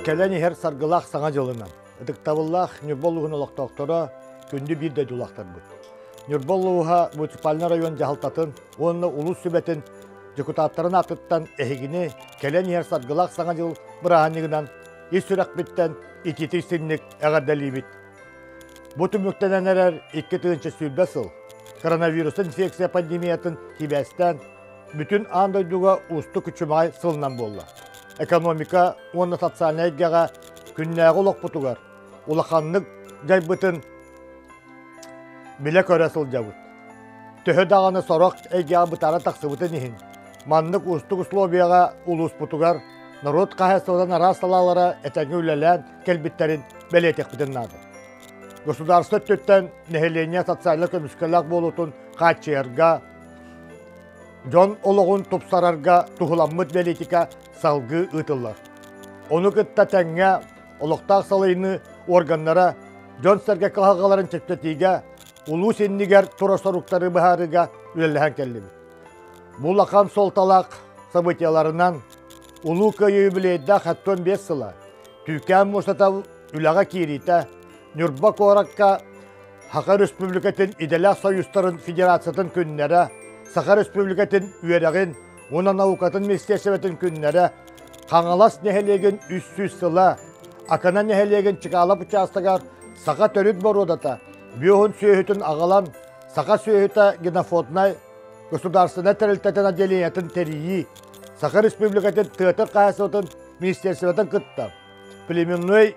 Кэлэн иһэр саргылаах Саҥа дьылынан ытыктабыллаах Ньурба улууһун олохтоохторо күндү биир дойдулаахтарбыт. Ньурба улууһа муниципальнай район дьаһалтатын уонна улуус сүбэтин дьокутааттарын аатыттан эһигини кэлэн иһэр саргылаах Саҥа дьыл бырааһынньыгынан ис сүрэхпиттэн итиитик-синник эҕэрдэлиибит. Бу түмүктэнэн эрэр 2020 сыл коронавирус инфекция пандемиятын сибээстээн бүтүн аан дойдуга уустук күчүмэҕэй сылынан буолла. Экономика уонна социальнай эйгэҕэ күннээҕи олохпутугар улаханнык дьайбытын билэ-көрө сылдьабыт. Төһө даҕаны сорох эйгэҕэ бытаара тахсыбытын иһин, маннык уустук условияҕа улууспутугар норуот хаһаайыстыбатын араас салаалара этэҥҥэ үлэлээн кэлбиттэрин бэлиэтиэхпитин наада. Государство өттүттэн нэһилиэнньэ социальнай көмүскэллээх буолуутун хааччыйарга, дьон олоҕун тупсарарга туһуламмыт бэлиитикэ салгыы ыытыллар. Ону кытта тэҥҥэ олохтоох салайыныы органнара дьон-сэргэ кыһалҕаларын чэпчэтиигэ, улуус иннигэр турар соруктары быһаарыыга үлэлэһэн кэллибит. Бу улахан суолталаах событиеларынан Улуу Кыайыы юбилейдаах 75 сыла, Түүкээн муостата үлэҕэ киириитэ, Ньурба куоракка Саха Республикатын идэлээх союзтарын федерациятын күннэрэ, Саха Республикатын үөрэҕин уонна наукатын министиэристибэтин күннэрэ, Хаҥалас нэһилиэгин 300 сыла, Акана нэһилиэгин Чыкаалап учаастагар саха төрүт боруодата бүөһүн сүөһүтүн аҕалан саха сүөһүтэ генофонднай государственнай тэрилтэтин отделениетын тэрийии, Саха Республикатын тыатын хаһаайыстыбатын министерствотын кытта племенной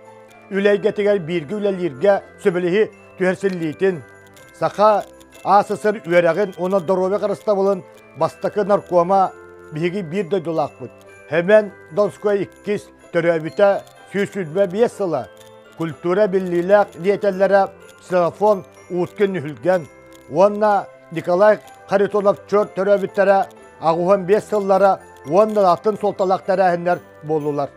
үлэ эйгэтигэр бииргэ үлэлииргэ сөбүлэһии түһэрсиллиитин, Саха АССР үөрэҕин уонна доруобуйа харыстабылын бастакы наркома биһиги биир дойдулаахпыт. Хэмэн Донской иккис төрөөбүтэ 125 сыла культура биллиилээх диэтэллэрэ Ксенофон Уткин Нүһүлгэн уонна Николай Харитонов чөр төрөөбүттэрэ 85 сыллара уонна атын суолталаах тэрээһиннэр буоллулар.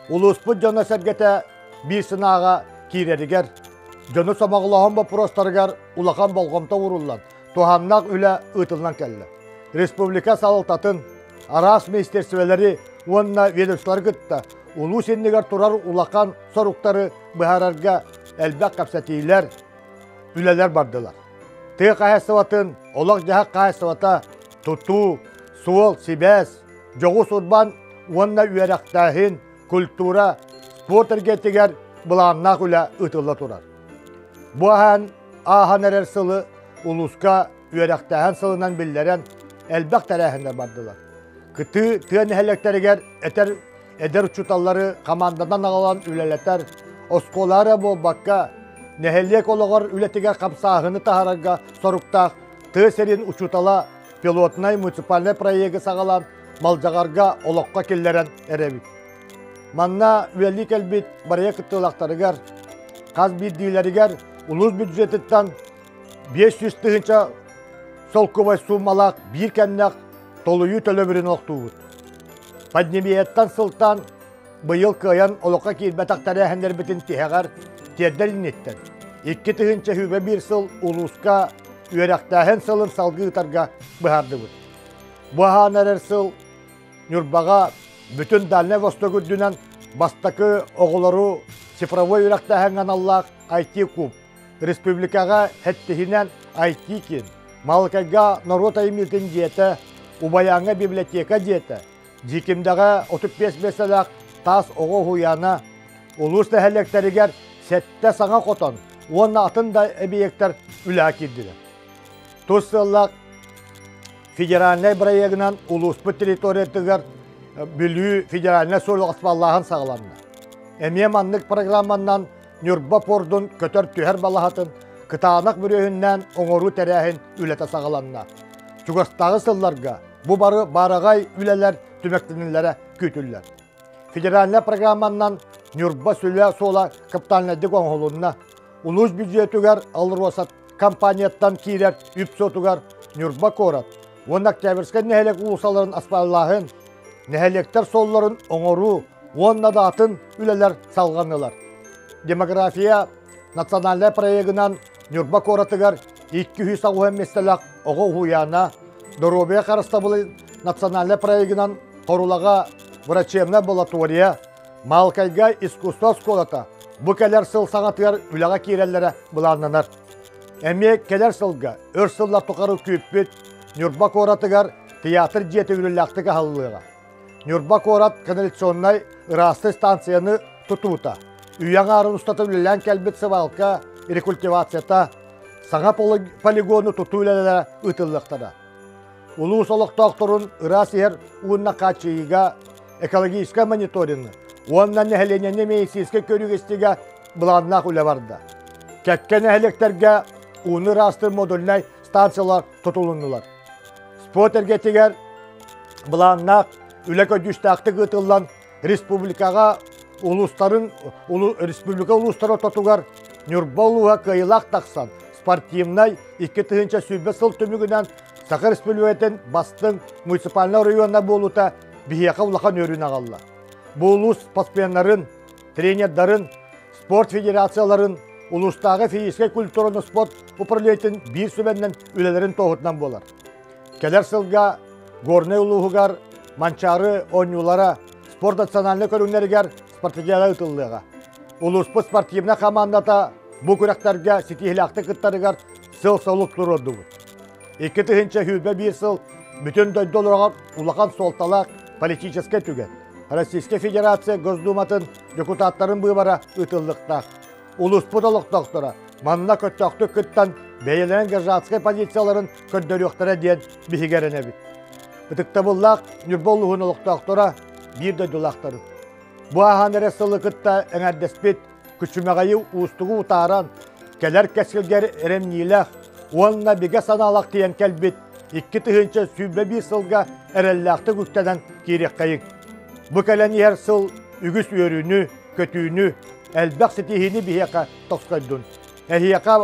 Улууспут дьоно-сэргэтэ биир санааҕа киирэригэр, дьону сомоҕолооһун боппуруостарыгар улахан болҕомто ууруллан, туһааннаах үлэ ыытыллан кэллэ. Республика салалтатын, араас министерстволары уонна ведомстволары кытта улуус иннигэр турар улахан соруктары быһаарарга элбэх кэпсэтиилэр, үлэлэр бардылар. Тыа хаһаайыстыбатын, олох-дьаһах хаһаайыстыбата, тутуу, суол, сибээс, дьоҕус урбаан уонна үөрэхтээһин, культура, спорт эргэтигэр былааннаах үлэ ыытылла турар. Бу аһаан ааһан эрэр сылы улууска үөрэхтээһин сылынан биллэрэн элбэх тэрээһиннэр бардылар. Кытыы тыа нэһилиэктэригэр этэр эдэр учууталлары хамаанданан аҕалан үлэлэтэр, оскуола эрэ буолбакка, нэһилиэк олоҕор үлэтигэр хамсааһыны таһаарарга соруктаах тыа сирин учуутала пилотнай муниципальнай проегы саҕалаан Малдьаҕарга олоххо киллэрэн эрэбит. Манна үлэлии кэлбит барыйа кыттыылаахтарыгар хас биирдиилэригэр улуус бюджетыттан 500 тыһыынча солкуобай суумалаах биир кэмнээх толуйуу төлөбүрүн олохтуубут. Пандемияттан сылтаан быйыл кыайан олоххо киирбэтэх тэрээһиннэрбитин тиһэҕэр тиэрдэр инниттэн 2021 сыл улууска үөрэхтээһин сылын салгыы ыытарга быһаардыбыт. Бу аһаан эрэр сыл Ньурбаҕа бүтүн Дальнай Восток үрдүнэн бастакы оҕолору цифровой үөрэхтээһиҥҥэ аналлаах IT-куб, республикаҕа хэттиһинэн IT-киин, Малыкайга норуот айымньытын дьиэтэ, Убайааҥҥа библиотека дьиэтэ, Дьиикимдэҕэ 35 миэстэлээх таас оҕо уһуйаана, улуус нэһилиэктэригэр сэттэ саҥа хотон уонна атын да эбийиэктэр үлэҕэ киирдилэр. Тус сыаллаах федеральнай бырайыагынан улууспут территориятыгар Бүлүү федеральнай суол аспаллааһын саҕаланна. Эмиэ маннык программанан Ньурба пордун көтөр-түһэр балаһатын кытаанах бүрүөһүннээн оҥоруу тэрээһин үлэтэ саҕаланна. Чугастааҕы сылларга бу бары баараҕай үлэлэр түмэктэниллэрэ күүтүллэр. Федеральнай программанан Ньурба сүлэ суола капитальнайдык оҥоһулунна. Улуус бюджетыгар АЛРОСА компанияттан киирэр үп суотугар Ньурба куорат уонна Октябрьскай нэһилиэк уулуссаларын аспааллааһын, нэһилиэктэр суолларын оҥоруу уонна да атын үлэлэр салҕаннылар. Демография национальнай проегынан Ньурба куоратыгар 280 миэстэлээх оҕо уһуйаана, доруобуйа харыстабылын национальнай проегынан Хорулаҕа врачебнай амбулатория, Маалыкайга искусство оскуолата бу кэлэр сыл саҥатыгар үлэҕэ киирэллэрэ былааннанар. Эмиэ кэлэр сылга өр сыллар тухары күүппүт Ньурба куоратыгар театр дьиэтэ үөрүүлээхтик аһыллыаҕа. Ньурба куорат канализационнай ыраастыыр станцияны тутуута, үйэ аҥаарын устата үлэлээн кэлбит сыбаалка рекультивацията, саҥа полигону тутуу үлэлэрэ ыытыллыахтара. Улуус олохтоохторун ыраас иһэр уунна хааччыйыыга экологическай мониторины уонна нэһилиэнньэни медицинскэй көрүүгэ-истиигэ былааннаах үлэ барда. Кэккэ нэһилиэктэргэ ууну ыраастыыр модульнай станциялар тутулуннулар. Спорт эргэтигэр былааннаах үлэ көдьүүстээхтик ыытыллан республикаҕа улуустарын республика улуустара ортотугар Ньурба улууһа кыайыылаах тахсан спортивнай 2020 сыл түмүгүнэн Саха Республикатын бастыҥ муниципальнай оройуона буолуута биһиэхэ улахан үөрүүнү аҕалла. Бу улуус спортсменнарын, тренердарын, спорт федерацияларын, улуустааҕы физическэй культураны спорт управлениетын биир сүбэннэн үлэлэрин туоһутунан буолар. Кэлэр сылга Горнай улууһугар Манчаары оонньуулара спорт национальнай көрүҥнэригэр спартакиада ыытыллыаҕа. Улууспут спортивнай хамаандата бу күрэхтэргэ ситиһиилээхтик кыттарыгар сыл-солук туруордубут. 2021 сыл бүтүн дойду олоҕор улахан суолталаах политическай түгэн. Российскай Федерация Госдуматын дьокутааттарын быыбара ыытыллыахтаах. Улууспут олохтоохторо манна көттөөхтүк кыттан бэйэлэрин гражданскай позицияларын көрдөрүөхтэрэ диэн биһиги эрэнэбит. Ытыктабыллаах Ньурба улууһун олохтоохторо биир дойдулаахтарым. Бу ааһан эрэ сылы кытта эҥэрдэспит күчүмэҕэйи уустугу утааран, кэлэр кэскилгэр эрэмньилээх уонна бигэ санаалаах тиийэн кэлбит 2021 сылга эрэллээхтик үктэнэн киириэххэйиҥ. Бу кэлэн иһэр сыл үгүс үөрүүнү, көтүүнү, элбэх ситиһиини биһиэхэ тосхойдун. Эһиэхэ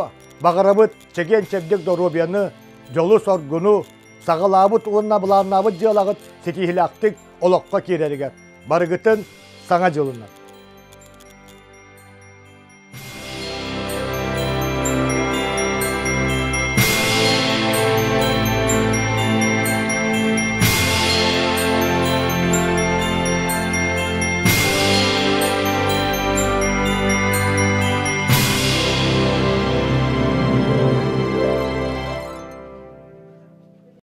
баҕарабыт чэгиэн-чэбдик доруобуйаны, дьолу-соргуну, саҕалаабыт уонна былааннаабыт дьыалаҕыт ситиһиилээхтик олоххо киирэригэр. Барыгытын Саҥа дьылынан!